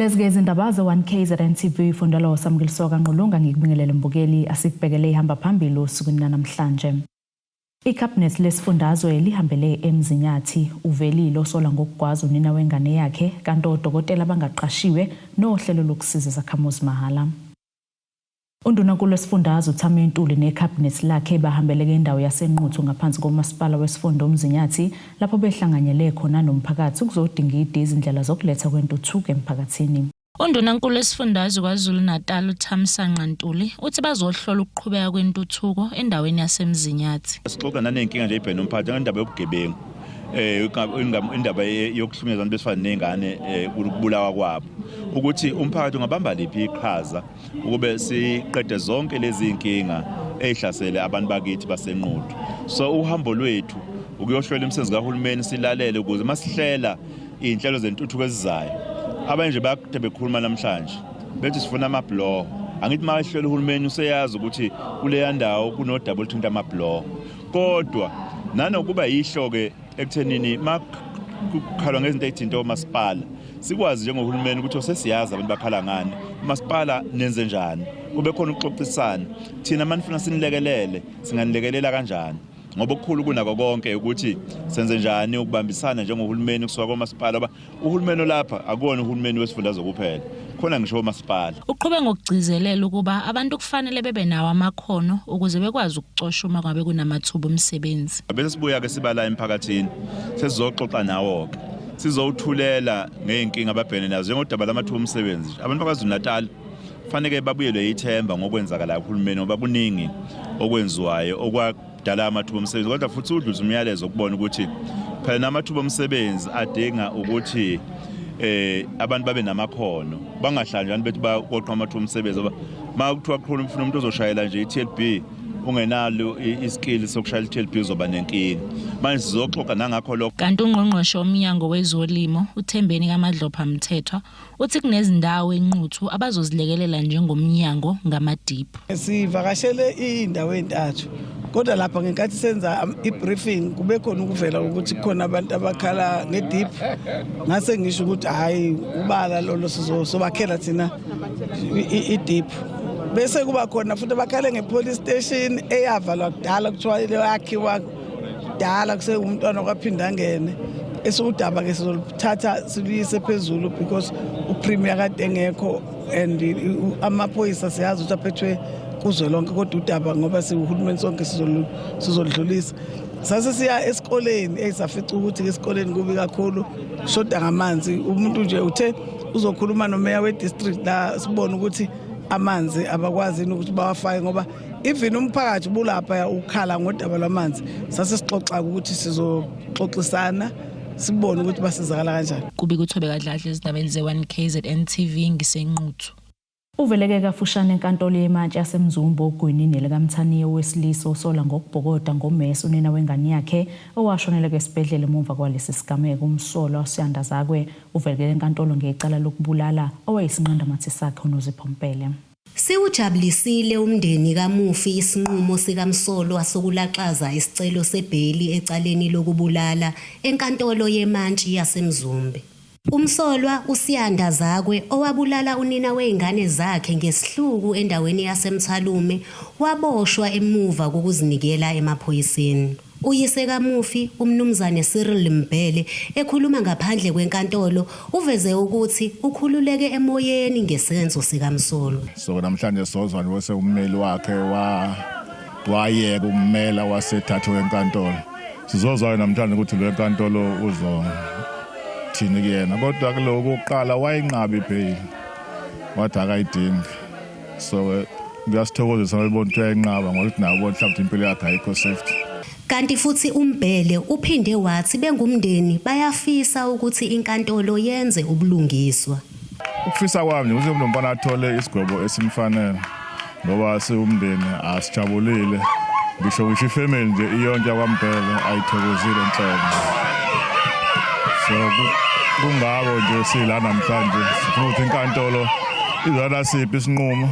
Lezi ke izindaba ze-1 KZN TV ifundela uSamukeliso kaNgqulunga. Ngikubingelele mbukeli, asikubhekele ihamba phambili osukwini lanamhlanje. Ikhabhinethi lesifundazwe lihambele eMzinyathi. Uvelile osola ngokugwaza unina wengane yakhe, kanti odokotela abangaqashiwe nohlelo lokusiza izakhamuzi mahhala. Undunankulu wesifundazwe uThami Ntuli nekhabhinethi lakhe bahambeleke indawo yaseNquthu ngaphansi komasipala wesifunda uMzinyathi, lapho behlanganyele khona nomphakathi ukuzodingida izindlela zokuletha kwentuthuko emphakathini. Undunankulu wesifundazwe KwaZulu-Natal uThamsanqa Ntuli uthi bazohlola ukuqhubeka kwentuthuko endaweni yaseMzinyathi. Sixoxa naney'nkinga nje ibhene umphakathi ngendaba yobugebengu, indaba yokuhlukunyezwa abantu besifazane ney'ngane, ukubulawa kwabo, ukuthi umphakathi ungabamba liphi iqhaza ukube siqede zonke lezi zinkinga ey'hlasele abantu bakithi baseNquthu. So uhambo lwethu ukuyohlola imisebenzi kahulumeni, silalele ukuze masihlela iy'nhlelo zentuthuko ezizayo. Abanye nje bayakade bekhuluma namhlanje bethi sifuna amabhuloho. Angithi uma ehlela uhulumeni useyazi ukuthi kuleya ndawo kunodaba oluthinta amabhuloho, kodwa nanokuba yihlo-ke ekuthenini makukhalwa ngezinto ey'thinta omasipala, sikwazi njengohulumeni ukuthi osesiyazi abantu bakhala ngani, umasipala nenze njani, kube khona ukuxoxisana. Thina uma nifuna sinilekelele, singanilekelela kanjani? Ngoba okukhulu kunako konke ukuthi senze njani ukubambisana njengohulumeni kusuka komasipala, ngoba uhulumeni olapha akuwona uhulumeni wesifundazwe kuphela, khona ngisho omasipala. Uqhube ngokugcizelela ukuba abantu kufanele bebe nawo amakhono ukuze bekwazi ukucosha uma ngabe kunamathuba omsebenzi. Bese sibuya-ke sibala emphakathini, sesizoxoxa nawo-ke, sizowuthulela ngey'nkinga ababhekene nazo njengodaba lamathuba omsebenzi. Abantu baKwaZulu-Natal kufanele babuyelwe ithemba ngokwenzakalayo kuhulumeni, ngoba kuningi okwenziwayo okwadala amathuba omsebenzi, kodwa futhi udlulisa umyalezo ukubona ukuthi phela namathuba omsebenzi adinga ukuthi abantu babe namakhono, bangahlali njani bethi bakoqa amathuba omsebenzi, ngoba uma kuthiwa kukhona ufuna umuntu ozoshayela nje i-TLB, ungenalo iskill sokushayela i-TLB, uzoba nenkinga. Manje sizoxoxa nangakho lokho. Kanti ungqongqoshe womnyango wezolimo uThembeni kaMadlopha Mthethwa uthi kunezindawo eNquthu abazozilekelela njengomnyango ngamadiphu. Sivakashele iy'ndawo ey'ntathu, kodwa lapha ngenkathi senza i-briefing kube khona ukuvela ukuthi kukhona abantu abakhala ngedip. Ngase ngisho ukuthi hhayi, ubala lolo, sizobakhela thina idip. Bese kuba khona futhi abakhale nge-police station eyavalwa kudala, kuthiwa yakhiwa kudala kusewumntwana kwaphinda angene. Esiwudaba-ke sizoluthatha siluyise phezulu because upremier kade engekho and amaphoyisa siyazi ukuthi aphethwe kuzwelonke, kodwa udaba ngoba siwuhulumeni sonke sizoludlulisa. Sase siya esikoleni, esafica ukuthi esikoleni kubi kakhulu, shoda ngamanzi. Umuntu nje uthe uzokhuluma nomeya we-district la, sibone ukuthi amanzi abakwazi yini ukuthi bawafake, ngoba even umphakathi ubulapha ukhala ngodaba lwamanzi. Sase sixoxa ukuthi sizoxoxisana, sibone ukuthi basizakala kanjani. Kubika uThobeka Dladla ezindabeni ze-1 KZN TV ngiseNquthu. Uveleke kafushane enkantolo yemantshi yaseMzumbe ogwini nelikaMthaniya owesilisa osola ngokubhokoda ngomese unina wengane yakhe owashonela esibhedlela emuva kwalesi sigameko. Umsolwa uSiyanda Zakwe uvelekele enkantolo ngecala lokubulala owayesinqandamathe sakhe uNozipho Mpele. Siwujabulisile umndeni kamufi isinqumo sikamsolwa sokulaxaza isicelo sebheyili ecaleni lokubulala enkantolo yemantshi yaseMzumbe. Umsolwa uSiyanda Zakwe owabulala unina wezingane zakhe ngesihluku endaweni yaseMthalume waboshwa emuva kokuzinikela emaphoyiseni. Uyise kamufi uMnumzane Cyril Mbhele ekhuluma ngaphandle kwenkantolo uveze ukuthi ukhululeke emoyeni ngesenzo sikamsolwa. So namhlanje sozwa nje bese ummeli wakhe wayeka ummela wasethathwe enkantolo. Sizozwa namhlanje ukuthi lo enkantolo uzothini kuyena, kodwa kuloko kuqala wayinqaba ibheyili, wathi akayidingi. So kuyasithokozisa ngibona ukuthi uyayinqaba, ngoba nawo ubona mhlawumbe impilo yakhe ayikho safety. Kanti futhi uMbhele uphinde wathi bengumndeni bayafisa ukuthi inkantolo yenze ubulungiswa. Ukufisa kwami nje ukuthi lo mfana athole isigwebo esimfanele, ngoba siwumndeni asijabulile, ngisho ifamily nje iyonke yakwaMbhele ayithokozile nhlobo. So kungako nje sila namhlanje, sifuna ukuthi inkantolo izona siphi isinqumo.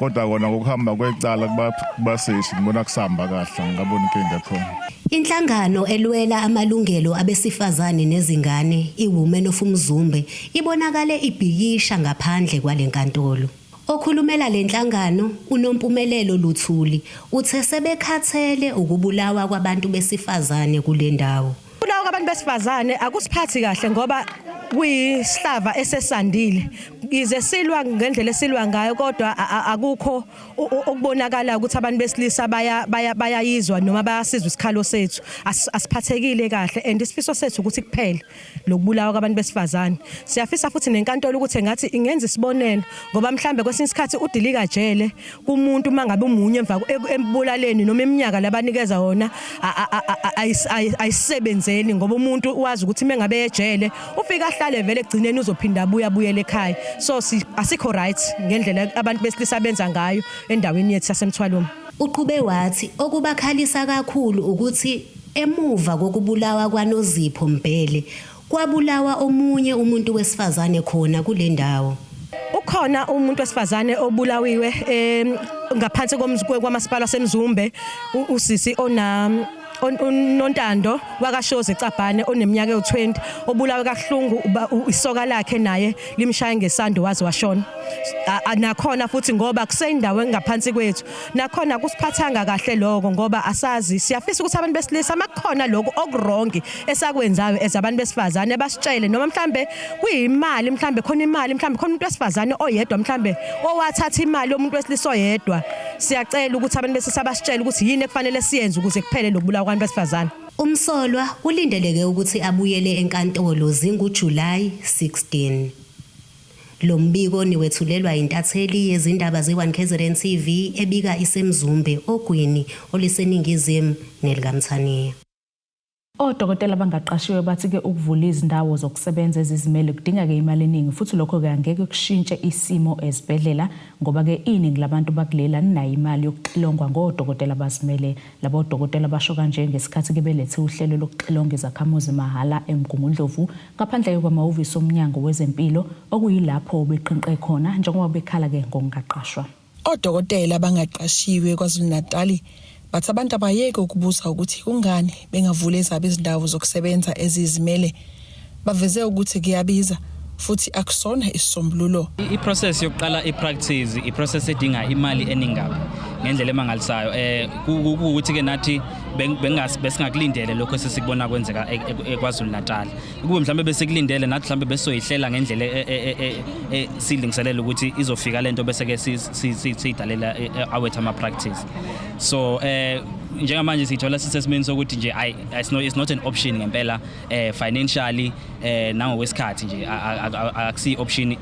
Kodwa kona ngokuhamba kwecala kubaseshi ngibona kusahamba kahle, ngingaboni inkinga ekhona. Inhlangano elwela amalungelo abesifazane nezingane iWomen of Umzumbe ibonakale ibhikisha ngaphandle kwale nkantolo. Okhulumela le nhlangano uNompumelelo Luthuli uthe sebekhathele ukubulawa kwabantu besifazane kule ndawo. Ukubulawa kwabantu besifazane akusiphathi kahle ngoba kuyisihlava esesandile. Yize silwa ngendlela esilwa ngayo kodwa akukho okubonakala ukuthi abantu besilisa bayayizwa noma bayasizwa isikhalo sethu. Asiphathekile kahle and isifiso sethu ukuthi kuphele lokubulawa kwabantu besifazane. Siyafisa futhi nenkantolo ukuthi engathi ingenza isibonelo ngoba mhlambe kwesinye isikhathi udilika jele kumuntu mangabe umunye emva embulaleni noma iminyaka labanikeza wona ayisebenzeli ngoba umuntu wazi ukuthi mengabe ejele ufika ahlale vele ekugcineni uzophinda abuye abuyele ekhaya. So asikho right ngendlela abantu besilisa benza ngayo endaweni yethu yaseMthwalume. Uqhube wathi okubakhalisa kakhulu ukuthi emuva kokubulawa kwaNozipho Mbhele kwabulawa omunye umuntu wesifazane khona kule ndawo. Ukhona umuntu wesifazane obulawiwe ngaphansi kwamasipala waseMzumbe, usisi ona uNontando wakaShozi eCabhane oneminyaka ewu-20 obulawe kabuhlungu isoka lakhe naye limshaya ngesando waze washona. Nakhona futhi ngoba kuseyindawo engaphansi kwethu, nakhona kusiphathanga kahle lokho ngoba asazi. Siyafisa ukuthi abantu besilisa makukhona lokhu okuwrong esakwenzayo as abantu besifazane basitshele, noma mhlambe kuyimali, mhlambe khona imali, mhlambe khona umuntu wesifazane oyedwa mhlambe owathatha imali yomuntu wesilisa oyedwa. Siyacela ukuthi abantu besilisa basitshele ukuthi yini ekufanele siyenze ukuze kuphele lokubulawa kwabantu besifazane. Umsolwa ulindeleke ukuthi abuyele enkantolo zinguJulayi 16. Lo mbiko niwethulelwa intatheli yezindaba ze-1 KZN TV ebika iseMzumbe ogwini oluseningizimu nelikaMthaniya. Odokotela abangaqashiwe bathi-ke ukuvula izindawo zokusebenza ezizimele kudinga-ke imali eningi futhi lokho-ke angeke kushintshe isimo ezibhedlela ngoba-ke iningi labantu bakuleli alinayo imali yokuxilongwa ngodokotela abazimele. Labo dokotela basho kanje ngesikhathi-ke belethe uhlelo lokuxilonga izakhamuzi mahhala eMgungundlovu ngaphandle kwamahhovisi omnyango wezempilo okuyilapho beqhinqe khona njengoba bekhala-ke ngokungaqashwa. Odokotela abangaqashiwe KwaZulu-Natal bathi abantu abayeke ukubuza ukuthi kungani bengavuli ezabo izindawo zokusebenza ezizimele. Baveze ukuthi kuyabiza futhi akusona isisombululo. I-process yokuqala i-practice, i-process edinga imali eningi kabi ngendlela emangalisayo. Kuwukuthi ke nathi besingakulindele lokho esesikubona kwenzeka eKwaZulu Natal. Kube mhlawumbe besikulindele nathi, mhlawumbe besoyihlela ngendlela silungiselela ukuthi izofika lento bese ke siyidalela awethu ama practice. So njengamanje sithola sisesimeni sokuthi nje ay it's not an option ngempela, financially nangokwesikhathi nje akusi option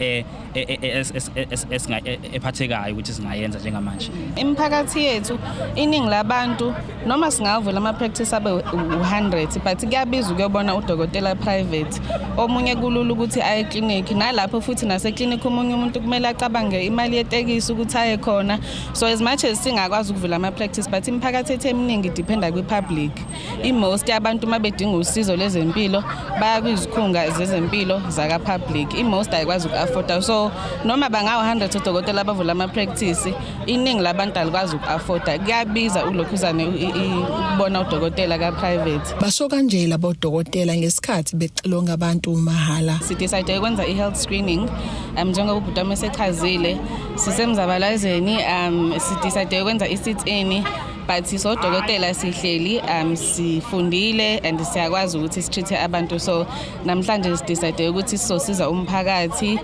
ephathekayo ukuthi singayenza njengamanje. Imiphakathi yethu, iningi labantu, noma singavula ama-practice abe u-100, but kuyabiza ukuyobona udokotela private. Omunye kulula ukuthi aye eklinikhi, nalapho futhi naseklinikhi omunye umuntu kumele acabange imali yetekisi ukuthi aye khona. So as much as singakwazi ukuvula ama-practice, but imiphakathi ethu eminingi idependa kwi-public. I-most yabantu uma bedinga usizo lwezempilo baya kwizikhunga zezempilo zaka-public. I-most ayikwazi uku-afforda, so noma bangawu-100 odokotela abavula ama-practice, iningi labantu alikwazi uku-afforda. Kuyabiza ulokhuzane ukubona udokotela ka-private. Basho kanje labo dokotela ngesikhathi bexilonga abantu mahhala. Sidecide ukwenza i-health screening njengoba ubhuti wami esechazile, sisemzabalazeni. Sidecide ukwenza i-sit-in, but sodokotela sihleli, sifundile and siyakwazi ukuthi sitreat abantu. So namhlanje sidecide ukuthi sizosiza umphakathi.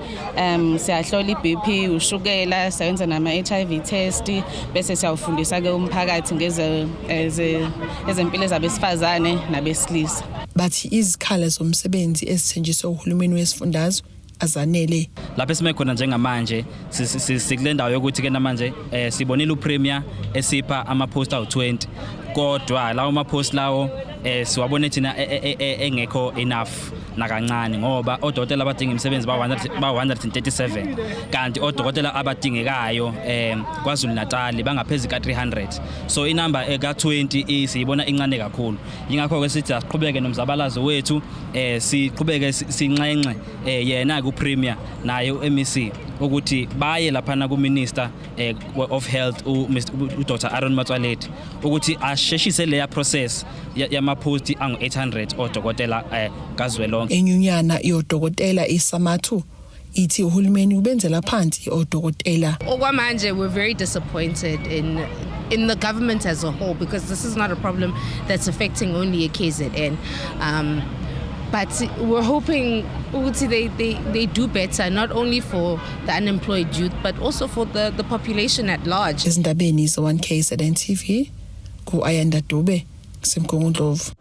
Siyahlola i-BP, ushukela, siyenza nama-HIV test, bese siyawufundisa ke umphakathi ngeze ezempilo zabesifazane nabesilisa. Bathi izikhala zomsebenzi ezithenjiswe uhulumeni wesifundazwe azanele. Lapho esime khona njengamanje, sikule ndawo yokuthi ke namanje sibonile uPremier esipha ama post awu20, kodwa lawo ma post lawo siwabone thina engekho enough nakancane, ngoba odokotela abadinga imisebenzi ba 137, kanti odokotela abadingekayo KwaZulu Natal bangaphezulu ka 300. So inamba ka 20 siyibona incane kakhulu. Ingakho ke sithi asiqhubeke nomzabalazo wethu, siqhubeke sinxenxe yena ku Premier naye uMEC. ukuthi baye laphana ku-Minister eh, of Health uDr Aaron Motsoaledi ukuthi asheshise leya process yama-post angu-800 odokotela eh, kazwelonke. Inyunyana yodokotela iSamathu ithi uhulumeni ubenzela phansi odokotela. Okwamanje we're very disappointed in in the government as a whole because this is not a problem that's affecting only KZN. Um, but we're hoping ukuthi they, they, they do better not only for the unemployed youth but also for the, the population at large. Ezindabeni ze-1 KZN TV ku-Ayanda Dube kuseMgungundlovu.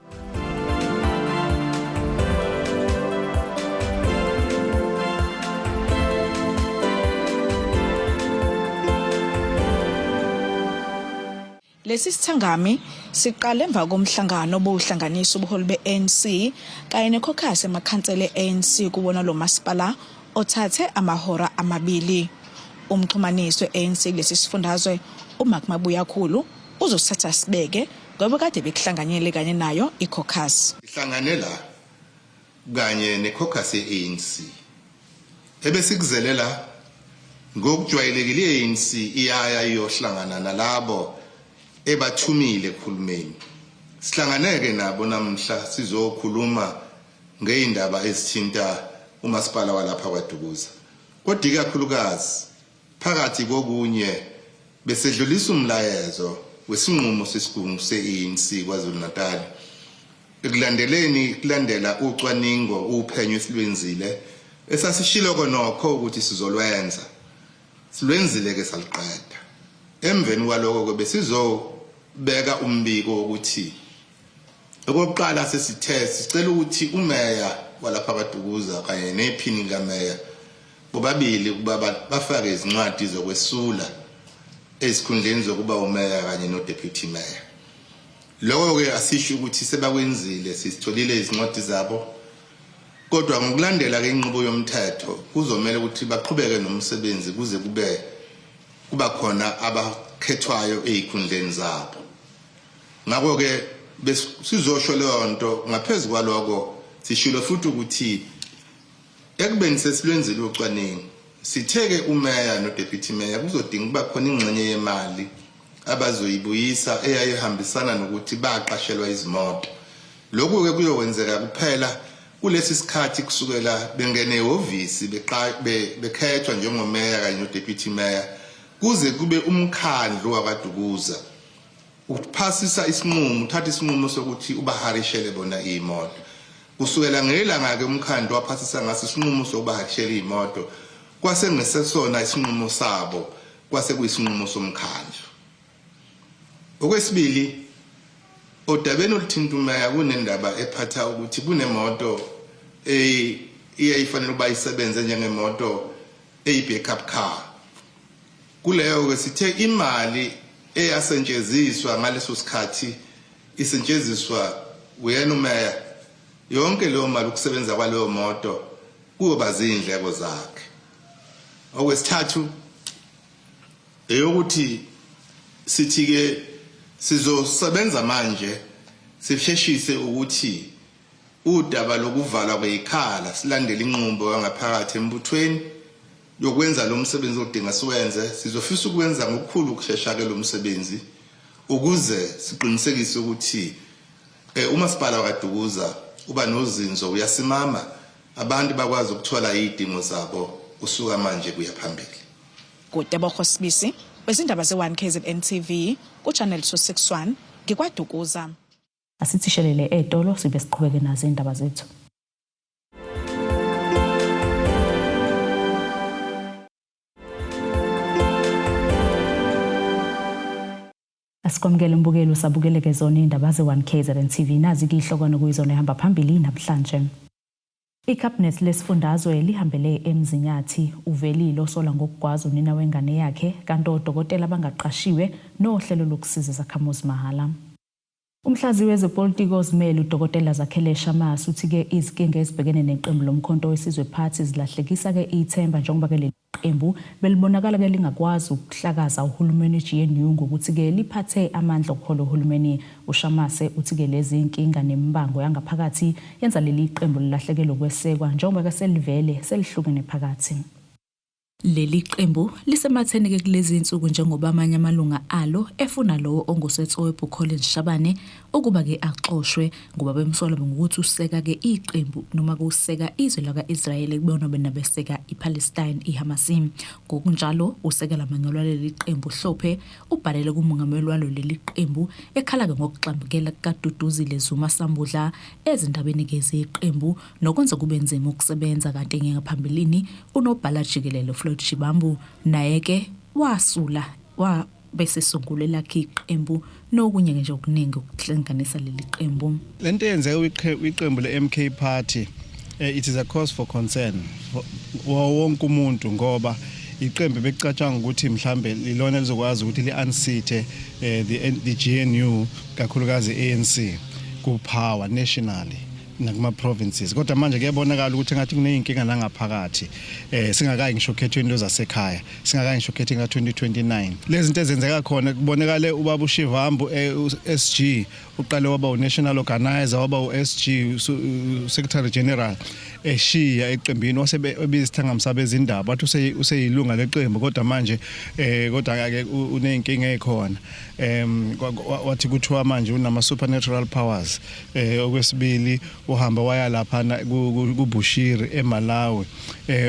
Lesi sithangami siqale emva komhlangano obowuhlanganisa ubuholi be-ANC kanye nekhokhasi yamakhansela e-ANC kuwona lo masipala othathe amahora amabili. Umxhumanisi we-ANC kulesi sifundazwe uMark Mabuyakhulu uzosithatha sibeke ngoba kade bekuhlanganyele kanye nayo ikhokhasi. Sihlangane la kanye nekhokhasi ye-ANC. Ebesikuzele la ngokujwayelekile i-ANC iyaya iyohlangana nalabo ebathumile kuhulumeni. Sihlanganeke nabo namhla sizokhuluma ngeyindaba ezithinta umasipala walapha kwaDukuza. Kodwa ikakhulukazi Phakathi kokunye besedlulisa umlayezo wesinqumo sesigungu se-ANC KwaZulu-Natal ekulandeleni kulandela ucwaningo uphenyo esilwenzile esasishilo nokho ukuthi sizolwenza silwenzile ke saluqeda emveni kwaloko ke besizobeka umbiko wokuthi okokuqala sesithe sicela ukuthi umeya walapha kwaDukuza kanye nephini likameya bobabili ukuba bafake izincwadi zokwesula ezikhundleni zokuba umeya kanye no-deputy mayor. Lokho-ke asisho ukuthi sebakwenzile, sisitholile izincwadi zabo, kodwa ngokulandela-ke inqubo yomthetho kuzomele ukuthi baqhubeke nomsebenzi kuze kube kuba khona abakhethwayo ey'khundleni zabo. Ngakho-ke sizosho leyo nto. Ngaphezu kwaloko sishilo futhi ukuthi Ekubeni sesilwenzile ucwaningo, sithe-ke umeya no-deputy mayor kuzodinga ukuba khona ingxenye yemali abazoyibuyisa eyayihambisana nokuthi baqashelwa izimoto. Lokhu-ke kuyokwenzeka kuphela kulesi sikhathi kusukela bengene ehhovisi bekhethwa njengomeya kanye no-deputy mayor kuze kube umkhandlu wakwaDukuza Uphasisa isinqumo, uthatha isinqumo sokuthi ubaharishele bona iy'moto. Kusukela ngelanga-ke umkhandlu waphasisa ngaso isinqumo sokubaharishela iy'moto, kwase kungesesona isinqumo sabo, kwase kuyisinqumo somkhandlu. Okwesibili, odabeni oluthinta umeya kunendaba ephatha ukuthi kunemoto eyayifanele ukuba isebenze njengemoto eyi-backup car. Kuleyo-ke sithe imali eyasentsheziswa ngaleso sikhathi isentsheziswa uyena umeya, yonke leyo mali ukusebenza kwaleyo moto kuyoba zindleko zakhe. Okwesithathu eyokuthi sithi-ke sizosebenza manje sisheshise ukuthi udaba lokuvalwa kweyikhala silandele inqumbo yangaphakathi embuthweni yokwenza lo msebenzi odinga siwenze. Sizofisa ukwenza ngokukhulu ukushesha-ke lo msebenzi ukuze siqinisekise ukuthi um umasipala wakaDukuza uba nozinzo, uyasimama, abantu bakwazi ukuthola iy'dingo zabo kusuka manje kuya phambili. Kutebogo Sibisi wezindaba ze-1 KZN TV ku-Channel 261 ngikwaDukuza. Asithi shelele etolo sibe siqhubeke nazo indaba zethu. Asikwamukele mbukeli usabukeleke zona indaba ze-1 KZN TV nazi ke ihlokwana kuyizona ehamba phambili namhlanje. Ikhabhinethi lesifundazwe lihambele eMzinyathi uVelile osola ngokugwaza unina wengane yakhe kanti odokotela abangaqashiwe nohlelo lokusiza izakhamuzi mahhala. Umhlaziyi wezepolitiki ozimele uDokotela Zakhele Shamase uthi-ke izinkinga ezibhekene neqembu loMkhonto weSizwe Party zilahlekisa-ke ithemba njengoba-ke leli qembu belibonakala-ke lingakwazi ukuhlakaza uhulumeni i-GNU ngokuthi-ke liphathe amandla okuhola uhulumeni. UShamase uthi-ke lezi nkinga nemibango yangaphakathi yenza leli qembu lilahlekelwe ukwesekwa njengoba-ke selivele selihlukene phakathi. Leli qembu lisematheni-ke kulezi zinsuku njengoba amanye amalunga alo efuna lowo onguSetsoepu Collins Shabane ukuba-ke axoshwe ngoba bemsola ngokuthi useka-ke iqembu noma kuseka izwe laka-Israyeli ekubona benabeseka iPalestine iHamasi. Ngokunjalo usekela mongameli waleli qembu Hlophe ubhalele kumongameli walo leli qembu ekhala-ke ngokugxambukela kukaDuduzile Zuma Sambudla ezindabeni-ke zeqembu nokwenza kube nzima ukusebenza kanti ngaphambilini unobhala jikelele Floyd Shibambu naye ke wasula wa bese sungule lakhe iqembu nokunye nje okuningi ukuhlanganisa leli qembu. Lento eyenzeka kwiqembu le-MK Party it is a cause for concern wonke umuntu ngoba iqembu bekucatshanga ukuthi mhlambe lilona lizokwazi ukuthi li-unseat the GNU kakhulukazi ANC ku power nationally nakuma provinces, kodwa manje kuyabonakala ukuthi ngathi kuneyinkinga nangaphakathi singakayi ngisho khethweni lwezasekhaya, singakayi ngisho khethweni ka 2029. Lezi zinto ezenzeka khona, kubonakale ubaba uShivambu, SG, uqale waba unational organizer, waba uSG, secretary general, eshiya eqembini, wasebe ebiza isithangami sabezindaba wathi useyilunga leqembu, kodwa manje kodwa ke uneyinkinga ekhona. Wathi kuthiwa manje unama supernatural powers. Okwesibili uhamba waya lapha kuBushiri eMalawi.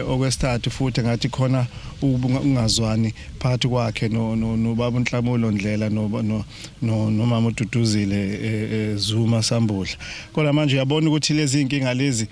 Okwesithathu futhi ngathi khona ungazwani phakathi kwakhe no nobaba uNhlamulo Ndlela no nomama uDuduzile Zuma Sambudla. Kodwa manje uyabona ukuthi lezi inkinga lezi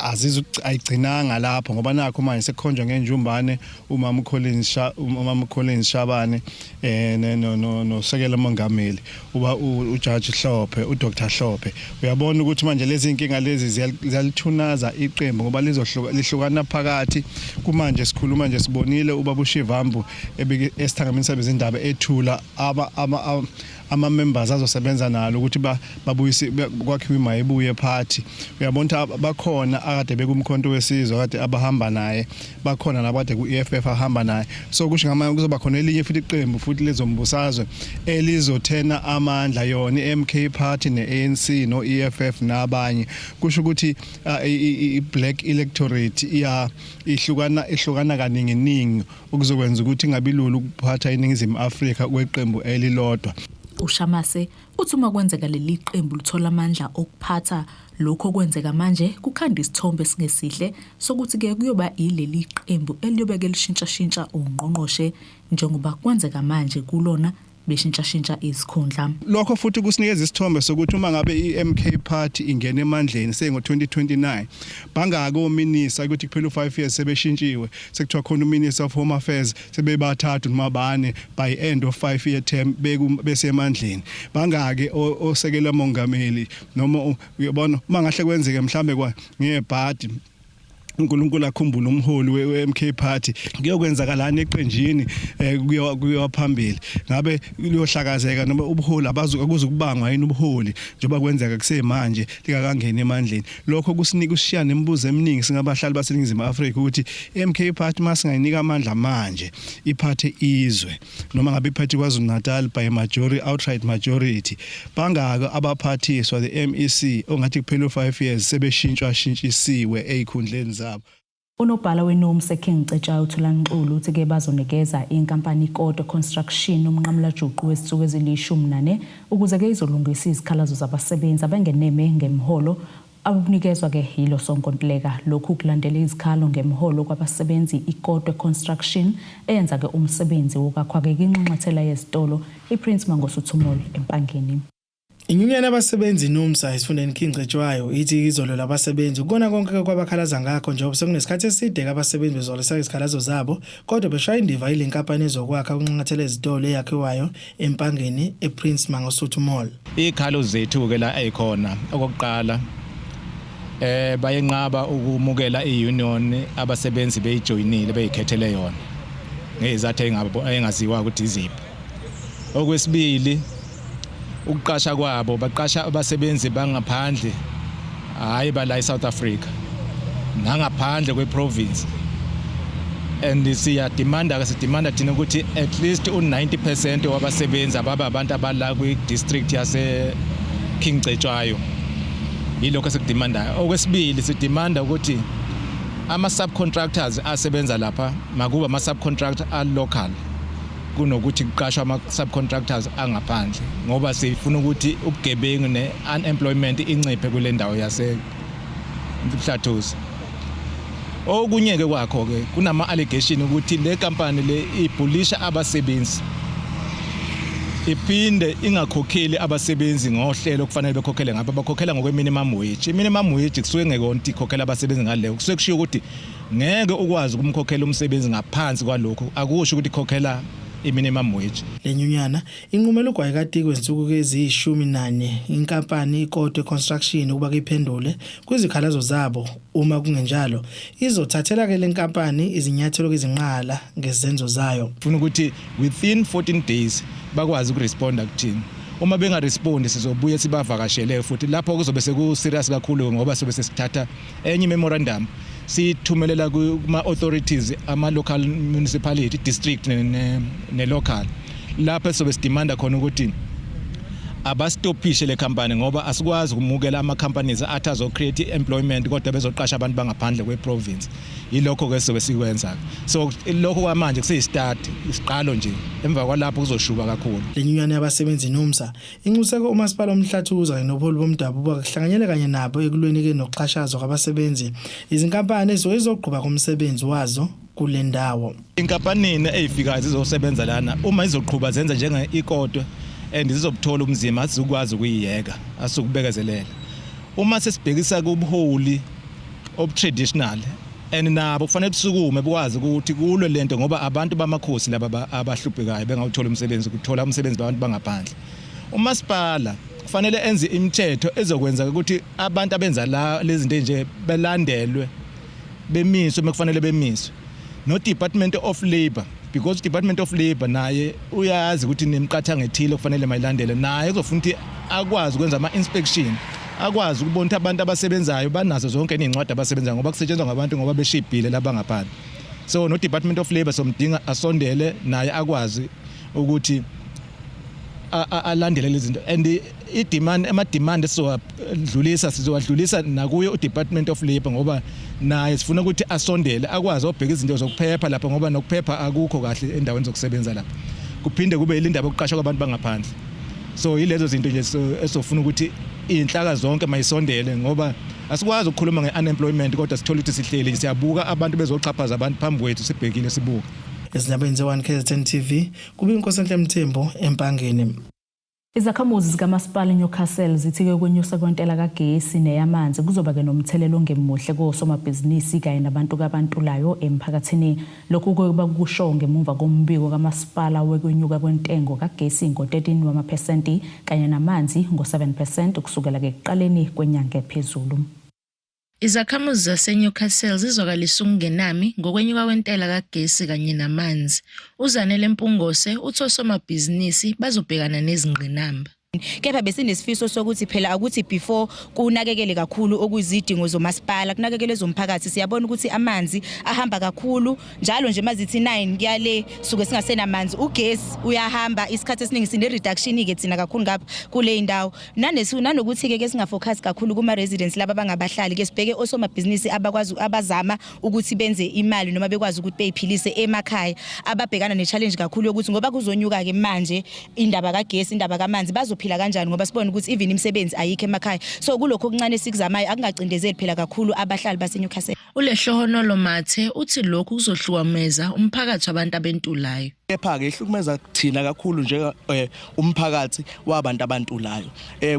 azizu ayigcinanga lapho, ngoba nakho manje sekukhonjwa ngenjumbane umama Collins Shabane no nosekela mongameli uba uJudge Hlophe, uDr Hlophe. Uyabona ukuthi manje lezi inkinga lezi ziyalithunaza iqembu ngoba lizohluka, lihlukana phakathi. Kumanje sikhuluma nje sibonile ubaba uShivambu ebike esithangamini sabezindaba ethula aba ama members azosebenza nalo ukuthi babuyise kwakhiwe iMayibuye Party. Uyabona ukuthi bakhona akade bekuMkhonto weSizwe akade abahamba naye, bakhona nabade ku-EFF ahamba naye, so kusho ngamanye kuzoba khona elinye futhi iqembu futhi lezombusazwe elizothena amandla yona i-MK Party ne-ANC no-EFF nabanye. Kusho ukuthi i-black electorate iya ihlukana kaningi ningi, okuzokwenza ukuthi ingabi lula ukuphatha iNingizimu Afrika kweqembu elilodwa. UShamase uthi uma kwenzeka leli qembu lithola amandla okuphatha, lokho okwenzeka manje kukhanda isithombe esingesihle sokuthi-ke kuyoba ileli qembu eliyobe-ke lishintshashintsha ongqongqoshe njengoba kwenzeka manje kulona beshintshashintsha izikhundla. Lokho futhi kusinikeza isithombe sokuthi uma ngabe i-MK Party ingena emandleni sengo-2029, bangaki ominister ukuthi kuphela u-5 years sebeshintshiwe, sekuthiwa khona uminister of home affairs sebebathathu noma bane by end of 5 year term besemandleni, bangaki osekela mongameli noma uyabona uma ngahle kwenzeke mhlambe kwa ngebhadi uNkulunkulu akhumbule umholi we-MK Party, kuyokwenzakalani eqenjini kuyo phambili? Ngabe liyohlakazeka noma ubuholi abazu akuzukubangwa yini ubuholi njengoba kwenzeka kusemanje likakangeni emandleni? Lokho kusinika ushiya nemibuzo eminingi singabahlali baseNingizimu Afrika ukuthi iMK Party masingayinika amandla manje iphathe izwe noma ngabe iphathe KwaZulu Natal by majority, outright majority, bangaka abaphathiswa, the MEC, ongathi kuphela u5 years sebeshintshwa shintshisiwe ezikhundleni zabo? Unobhala weNUMSA eKing Cetshwayo uThulani Xulu uthi-ke bazonikeza inkampani iKoto Construction umnqamulajuqu wezinsuku ezili-14 ukuze-ke izolungisa izikhalazo zabasebenzi abangeneme ngemiholo abunikezwa-ke yilo sonkontileka. Lokhu kulandela izikhalo ngemiholo kwabasebenzi iKotwe Construction eyenza-ke umsebenzi wokwakha-ke kwinxanxathela yezitolo iPrince Mangosuthu Mall eMpangeni. Inyunyana yabasebenzi NUMSA esifundeni King Cetshwayo ithi izolo labasebenzi ukona konke kwabakhalaza ngakho njengoba sekunesikhathi eside abasebenzi bezwalisa izikhalazo zabo kodwa beshaya indiva ile nkampani ezokwakha kunxanxathela ezitolo eyakhiwayo eMpangeni ePrince Mangosuthu Mall. Izikhalo zethu ke la ezikhona, okokuqala bayenqaba ukumukela iunion abasebenzi beyijoyinile, beyikhethele yona ngezathu engaziwa ukuthi iziphi. Okwesibili, ukuqasha kwabo, baqasha abasebenzi bangaphandle, hayi bala eSouth Africa nangaphandle kweprovince, and siyademanda ke, sidemanda thina ukuthi at least u90% wabasebenzi ababa abantu abala kwi district yase King Cetshwayo. Yilokho esikudemandayo. Okwesibili, sidemanda ukuthi Ama-subcontractors asebenza lapha makuba ama-subcontractor a-local kunokuthi kuqashwe ama-subcontractors angaphandle, ngoba sifuna ukuthi ubugebengu ne-unemployment inciphe kule ndawo yaseMhlathuze. Okunye-ke kwakho-ke kunama-allegation ukuthi le kampani le ibhulisha abasebenzi, iphinde ingakhokheli abasebenzi ngohlelo okufanele bekhokhele ngapha. Bakhokhela ngokwe-minimum wage. I-minimum wage kusuke ngekona ukuthi ikhokhela abasebenzi ngaleyo, kusuke kushiwo ukuthi ngeke ukwazi ukumkhokhela umsebenzi ngaphansi kwalokhu, akusho ukuthi ikhokhela i-minimum wage. Le nyunyana inqumela ugwayi katiki wezinsuku eziyi-14 inkampani iKotwe Construction ukuba iphendule kwizikhalazo zabo, uma kungenjalo izothathela-ke le nkampani izinyathelo ezinqala ngezenzo zayo. Funa ukuthi within 14 days bakwazi ukuresponda kuthina. Uma bengarespondi, sizobuye sibavakashele futhi, lapho kuzobe seku-serious kakhulu, ngoba sobe sesithatha enye memorandum siyithumelela kuma-authorities ama-local municipality, district ne-local, lapho sobe sidemanda khona ukuthi abastophishe le company, ngoba asikwazi ukumukela ama-companies athi azo-create i-employment kodwa bezoqasha abantu bangaphandle kwe-province. Yilokho ke sizobe sikwenza. So lokho kwamanje kuseyi-start, isiqalo nje, emva kwalapho kuzoshuba kakhulu. Le nyunyana yabasebenzi NUMSA inxuseke umasipala uMhlathuze kanye nobuholi bomdabu ukuba kuhlanganyele kanye nabo ekulweni-ke nokuxhashazwa kwabasebenzi izinkampani ezisuke zizogquba kumsebenzi wazo kule ndawo. Inkampanini eyifikayo zizosebenza lana, uma izoqhuba zenza njenge-iKotwe and zizobuthola umzima, asizukwazi ukuyiyeka, asikubekezelela. Uma sesibhekisa kubuholi obutraditional and nabo kufanele busukume bukwazi ukuthi kulwe lento, ngoba abantu bamakhosi laba abahluphekayo bengawuthola umsebenzi, kuthola umsebenzi babantu bangaphandle. Umasipala kufanele enze imithetho ezokwenza ukuthi abantu abenza la lezi zinto nje belandelwe, bemiswe mekufanele bemiswe, no Department of Labor, because Department of Labor naye uyazi ukuthi nemiqathango ethile kufanele mayilandele, naye kuzofuna ukuthi akwazi ukwenza ama inspection, akwazi ukubona ukuthi abantu abasebenzayo banazo zonke izincwadi abasebenzayo, ngoba kusetshenzwa ngabantu ngoba beshibhile labangaphandle. So no Department of Labor somdinga asondele naye, akwazi ukuthi alandele lezi zinto, and i-demand, ama-demand esizowadlulisa, sizowadlulisa nakuyo u-Department of Labor, ngoba naye sifuna ukuthi asondele, akwazi obheka izinto zokuphepha lapha, ngoba nokuphepha akukho kahle endaweni zokusebenza lapha. Kuphinde kube ilindaba yokuqashwa kwabantu bangaphandle. So yilezo zinto nje esizofuna ukuthi iy'nhlaka zonke mayisondele, ngoba asikwazi ukukhuluma nge-unemployment kodwa sithole ukuthi sihleli siyabuka abantu bezoxhaphaza abantu phambi kwethu, sibhekile, sibuka. Ezindabeni ze-1 KZN TV, kube iNkosenhle Mthembu eMpangeni. Izakhamuzi zikamasipala eNewcastle zithi-ke ukwenyusa kwentela kagesi neyamanzi kuzoba-ke nomthelela ongemuhle kosomabhizinisi kanye nabantu kabantulayo emphakathini. Lokhu bakusho ngemuva kombiko kamasipala wekwenyuka kwentengo kagesi ngo-13 wamaphesenti kanye namanzi ngo-7 percent kusukela-ke ekuqaleni kwenyanga ephezulu. Izakhamuzi zaseNewcastle zizwakalisa ukungenami ngokwenyuka kwentela kagesi kanye namanzi. UZanele Mpungose uthi osomabhizinisi bazobhekana nezingqinamba. Kepha besinesifiso sokuthi phela ukuthi before kunakekele kakhulu okuyizidingo zomasipala, kunakekele ezomphakathi. Siyabona ukuthi amanzi ahamba kakhulu njalo nje, mazithi 9 kuyale suke singasenamanzi, ugesi uyahamba isikhathi esiningi, sine reduction ke thina kakhulu ngapha kule indawo. Nanokuthi ke singafocus kakhulu kuma residents laba abangabahlali, ke sibheke osomabhizinisi abakwazi, abazama ukuthi benze imali noma bekwazi ukuthi beyiphilise emakhaya, ababhekana ne-challenge kakhulu yokuthi ngoba kuzonyuka ke manje indaba kagesi, indaba kamanzi, bazophila kanjani, ngoba sibone ukuthi even imisebenzi ayikho emakhaya. So kulokho okuncane esikuzamayo, akungacindezeli phela kakhulu abahlali baseNewcastle. ULehlohonolo Mathe uthi lokhu kuzohlukumeza umphakathi wabantu abentulayo. Kepha-ke ihlukumeza thina kakhulu nje umphakathi wabantu abantulayo.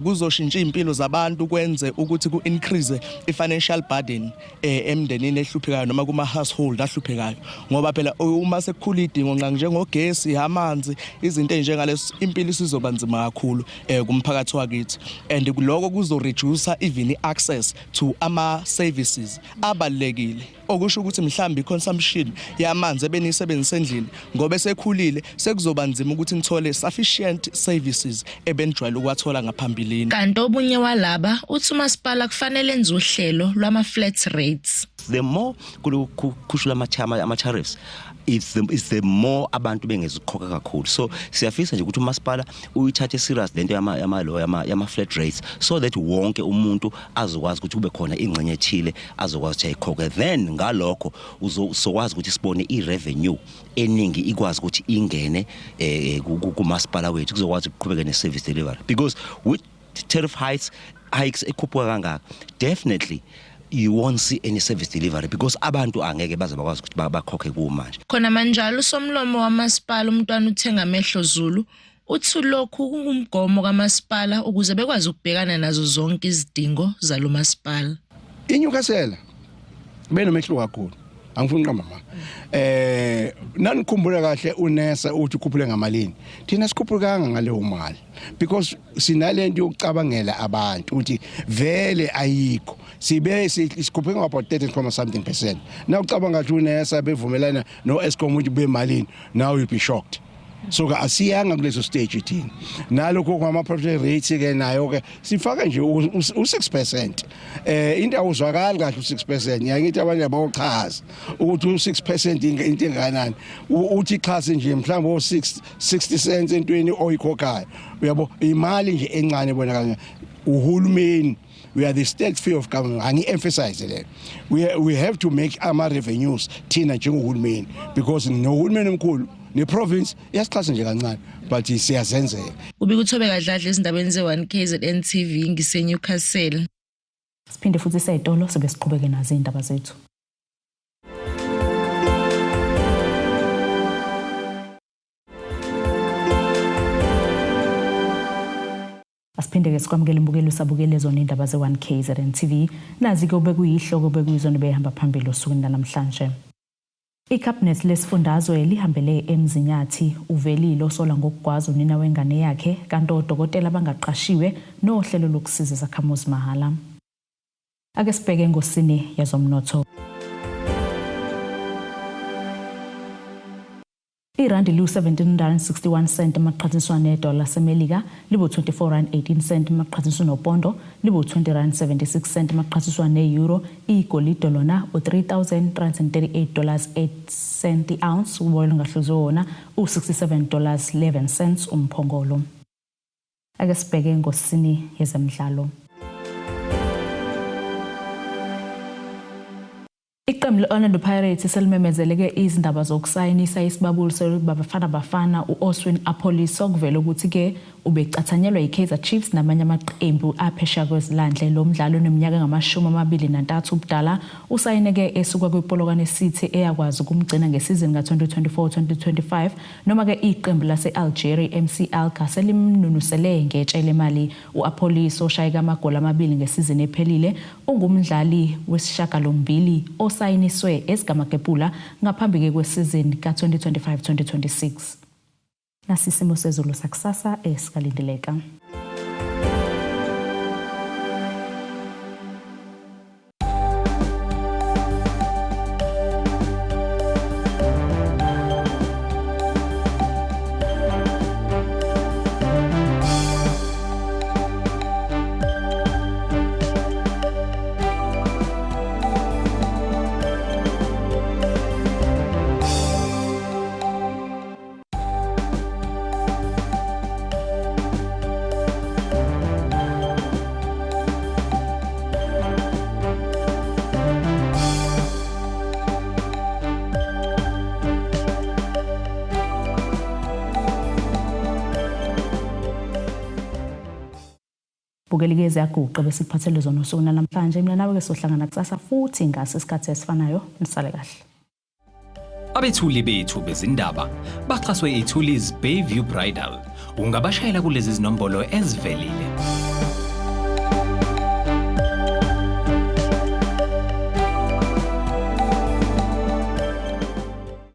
Kuzoshintsha iy'mpilo zabantu, kwenze ukuthi ku-increase i-financial burden emndenini ehluphekayo noma kuma-household ahluphekayo, ngoba phela uma sekukhula iy'dingo nqa njengogesi, amanzi, izinto ey'njengaleso, impilo isizoba nzima kakhulu kumphakathi wakithi, and lokho kuzo-reduce even i-access to ama-services abalulekile, okusho ukuthi mhlawumbe i-consumption yamanzi ebeniyisebenzisa endlini, ngoba esekhulile, sekuzoba nzima ukuthi nithole sufficient services ebenijwayele ukuwathola ngaphambilini. Kanti obunye walaba uthi umasipala kufanele enze uhlelo lwama-flat rates. The more kukhushula ama-tariffs, it's the more abantu bengezukukhokha kakhulu. So siyafisa nje ukuthi umasipala uyithathe serious lento yama flat rates, so that wonke umuntu azokwazi ukuthi kube khona ingxenye ethile azokwazi ukuthi ayikhokhe, then Ngalokho uzokwazi ukuthi sibone i-revenue eningi ikwazi ukuthi ingene eh, kumasipala wethu, kuzokwazi ukuqhubeka ne-service delivery, because with tariff hikes ekhuphuka kangaka, definitely you won't see any service delivery because abantu angeke baze bakwazi ukuthi bakhokhe kumanje. Khona manjalo, usomlomo wamasipala uMntwana uThengamehlo Zulu uthi lokhu kungumgomo kamasipala ukuze bekwazi ukubhekana nazo zonke izidingo zalo masipala. INewcastle benomehluko kakhulu, angifuni uqamba mama. Nanikhumbula kahle uNERSA uthi ukhuphule ngamalini, thina sikhuphukanga ngaleyo mali because sinalento yokucabangela abantu ukuthi vele ayikho. Sibe sikhuphuke about 30 something percent. Na ucabanga ukuthi uNERSA bevumelana no Eskom ukuthi bemalini, now you'll be shocked. So ke asiyanga kuleso stage thina. Nalokho kwama project rates ke nayo ke sifaka nje u6%. Into awuzwakali kahle u6%. Ngiyakithi abanye abawochaza ukuthi u6% into engakanani. Uthi xhase nje mhlawumbe o6 60 cents entweni oyikhokhayo, uyabo, imali nje encane bonakala. Uhulumeni, we are the state sphere of government, angi-emphasize leyo. We have to make ama-revenues thina njengohulumeni because nohulumeni omkhulu ne-province iyasixhasa nje kancane, but siyazenzela. Ubika uThobeka Dladla ezindabeni ze-1 KZN TV ngiseNewcastle. Siphinde futhi seyitolo sibe siqhubeke nazo izindaba zethu. Asiphinde-ke sikwamukele imbukelo usabukele zona iy'ndaba ze-1 KZN TV. Nazi-ke obekuyihloko obekuyizona ebeyihamba phambili osukwini lanamhlanje. Ikhabhinethi lesifundazwe lihambele eMzinyathi, uvelile osola ngokugwaza unina wengane yakhe, kanti odokotela abangaqashiwe nohlelo lokusiza izakhamuzi mahhala. Ake sibheke engosini yezomnotho. Irandi liwu-17.61 cent emaqhathaniswa nedola laseMelika, libu-24 rand 18 cent emaqhathaniswa nopondo, libu-20 rand 76 cent emaqhathaniswa ne-euro. Igolide lona u-3338 dollars 8 cent i-ounce, uboya olungahluziwe wona u-67 dollars 11 cents umphongolo. Ake sibheke engosini yezemidlalo. Iqembu le-Orlando Pirates selimemezele-ke izindaba zokusayinisa isibabuli seBafana Bafana u-Oswin Appollis, okuvela ukuthi-ke ubecathanyelwa yi-Kaizer Chiefs namanye amaqembu aphesheya kwezilandle. Lo mdlali oneminyaka engamashumi 23 ubudala usayineke esuka kwiPolokwane City eyakwazi ukumgcina ngesizini ka-2024-2025, noma-ke iqembu lase-Algeria MC Alger selimnunusele ngetshe lemali. U-Appollis, oshayeke amagoli amabili ngesizini ephelile, ungumdlali wesishiyagalombili osayiniswe esiGamagebhula ngaphambi-ke kwesizini ka-2025-2026. Nasi isimo sezulu sakusasa esikalindeleka. Bukeli-ke, ziyaguqa besikuphathele zona usuku namhlanje. Mina nawe-ke sohlangana kusasa futhi ngaso isikhathi esifanayo. Nisale kahle. Abethuli bethu bezindaba baxhaswe iThulis Bayview Bridal. Ungabashayela kulezi zinombolo ezivelile.